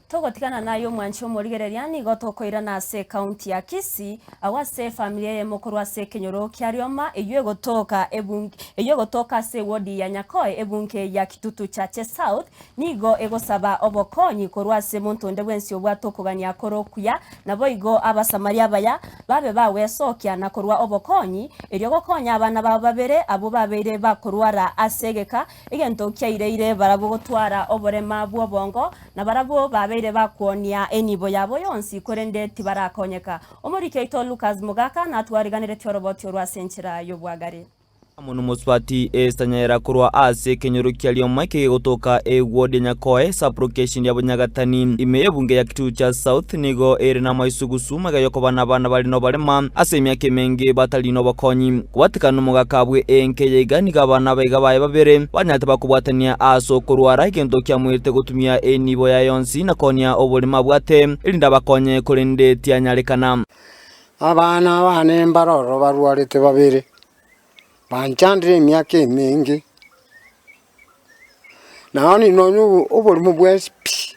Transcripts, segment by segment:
Togotigana naye omwanchi omorigereria nigo tokoirana ase ekaunti ya Kisii agwo ase efamiri eyemo korwa ase ekenyoro kia Rioma eyio egotoka ebunge eyio egotoka ase ewodi ya Nyakoe ebunge ya Kitutu Chache South nigo egosaba obokonyi korwa ase monto onde bwensi obwate okogania kore okuya naboigo Abasamaria abaya babe bagwesokia na korwa obokonyi erio gokonya abana babo babere abwo babeire bakorwara ase egeka Egento kiaireire barabwo gotwara oborema bw'obongo, na barabwo babeire bakwonia enibo yabo yonsi, korende tibarakonyeka. Omoriki oito Lucas Mogaka natwariganeretie oroboti orwo ase enchera y'obwagare. Amo nomosubati Esther Nyaera korwa ase ekenyoro kia Rioma kegegotoka eward ya Nyakoe, sub-location ya Bonyagatani, ime y'ebunge ya Kitutu South nigo ere namaisugusu magega yokoba nabana bare nobarema ase emiaka emenge batari nobokonyi. Kobatikana nomogaka bwe enka eye iga nigo abana abaiga baye babere banyarete bakobwatania ase okorwara egento kiamoirete gotumia enibo yaye yonsi na koonia oborimo abwate, erinde abakonye, korende tianyarekana. Abana bane mbaroro barwarete babere, banchandire emiaka emenge, nao nonya oborimo bwensi pi,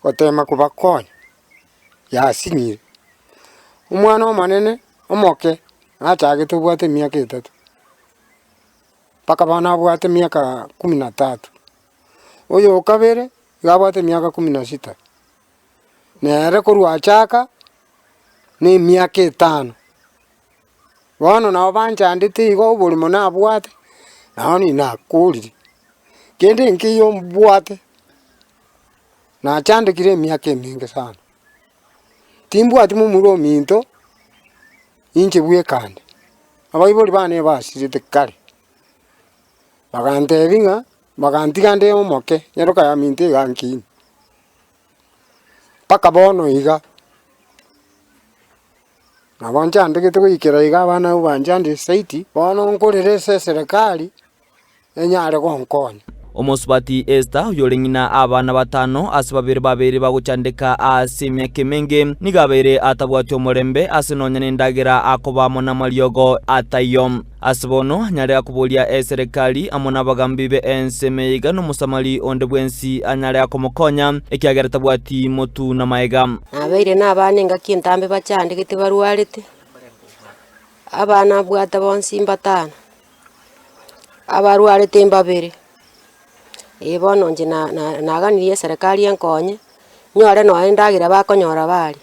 gotema kobakonya. yasinyire. Omwana omonene omoke nachagete obwate emiaka etato, mpaka bono abwate emiaka kumi na tatu. Oyo okabere iga abwate emiaka kumi na sita, nere korwa achaka na emiaka etano. Bono nabo banchandete igo oborimo nabwate, nabo ninakorire, kende nkeiyo mbwate. Nachandekire emiaka emenge sana, timbwati momura ominto inche bweka inde, abaibori bane basirete kare, bagantebia ng'a bagantiga nde omoke nyaroka yaminto iga nkiina, mpaka bono iga, nabo nchandegete goikera iga abana abwo banchandire zaidi, bono nkorera ase eserekari. enyare gonkonya. Omosubati Esta, oyore ng'ina abana batano ase babere babeire bagochandeka ase emiaka emenge, nigo abeire atabwati omorembe ase nonya nendagera akoba amo namariogo ataiyo. Ase bono anyare akoboria eserekari amo nabagambi be ensemo eye iga n'Omosamari onde bwensi anyare akomokonya, ekiagera tabwati motu na maega. Nabeire nabana engaki entambe bachandegete barwarete, abana abwate bonsi mbatano. Abarwarete mbabere, eh bono inche na- na- naganirie eserekari enkonye, nyore nonye endagera bakonyora baria.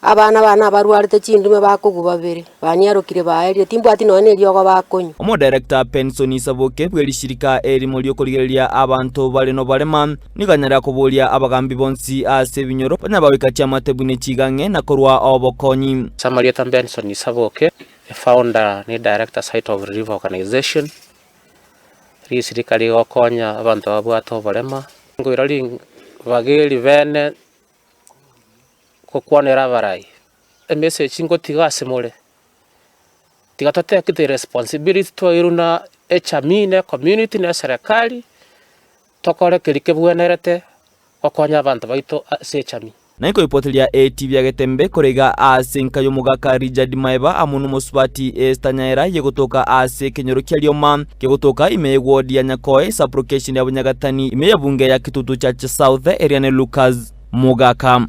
Abana bane abarwarete chindume bakogwa babere, baniarokire baerire, timbwati nonye na eriogo bakonywa. Omodirector Penson Saboke bw'erishirika erimo ri'okorigereria abanto bare noborema nigo anyare koboria abagambi bonsi ase ebinyoro banyare bagoika chiamate buna echigang'e na korwa obokonyi. Samarieta Benson Saboke A founder ne director Sight of Relief Organization, risirika rigokonya abanto babwate oborema, nkoira ring-bageri bene gokwanera abarai, emessage ngotiga ase more, tiga to take the responsibility twairwe na echamii na ecommunity na eserekari, tokore keria kebwenerete gokonya abanto baito ase echamii. Na inkoipoteria etibi ya Getembe kore iga ase enka y'omogaka Richard Maeba amo nomosubati Esther Nyaera yegotoka ase ekenyoro kia Rioma kegotoka ime y'eward ya Nyakoe sub-location ya Bunyagatani ime y'ebunge ya Kitutu Church South eria ne Lucas Mogaka.